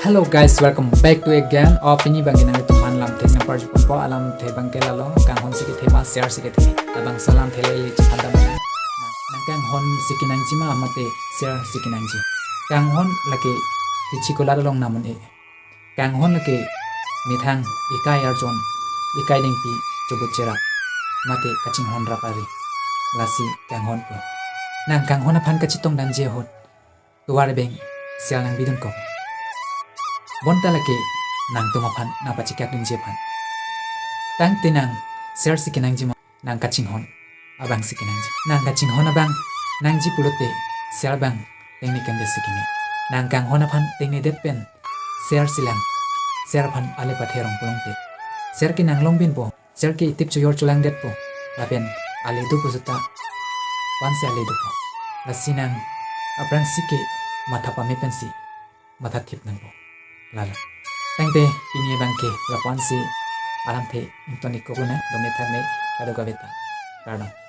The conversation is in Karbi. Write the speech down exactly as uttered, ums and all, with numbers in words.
Hello guys, welcome back to again. O pini abangke nanglitum aphan lamthe nangparjuponpo, alamthe abangke lalo, kanghon si kethe ma ser si kethe. Labangso alamthe le ili chephan dam. Nang kanghon si kenangji ma mate ser si kenangji? Kanghon lake ichikola along namun e. Kanghon lake methang ikai arjon, ikai dengpi, chobut cherap, mate kachinghon rap ari. Lasi kanghon pu. Nang kanghon aphan kachetong damji ahut tovar abeng ser nangbidun kok. Bonta lake nangtum aphan nangpachekak dunji aphan. Tangte nang ser si kenangji ma, nang kachinghon abang si kenangji? Nang kachinghon abang nangji pulote ser abang tengne kangde si keme. Nang kanghon aphan tengnedet pen ser si lang, ser aphan ale pathe rong pulote, ser ke nang longbinpo, ser ke itip choyor cholangdetpo, lapen ale do pu seta, pan si ale dopo. Lasi nang aphrangsi ke matha pame pensi matha thip nangpo. Lalo. Tangte pini abangke lapu-an si alamthe ington-ik kok lo nang, dome thakme kadokave ta. Kardom.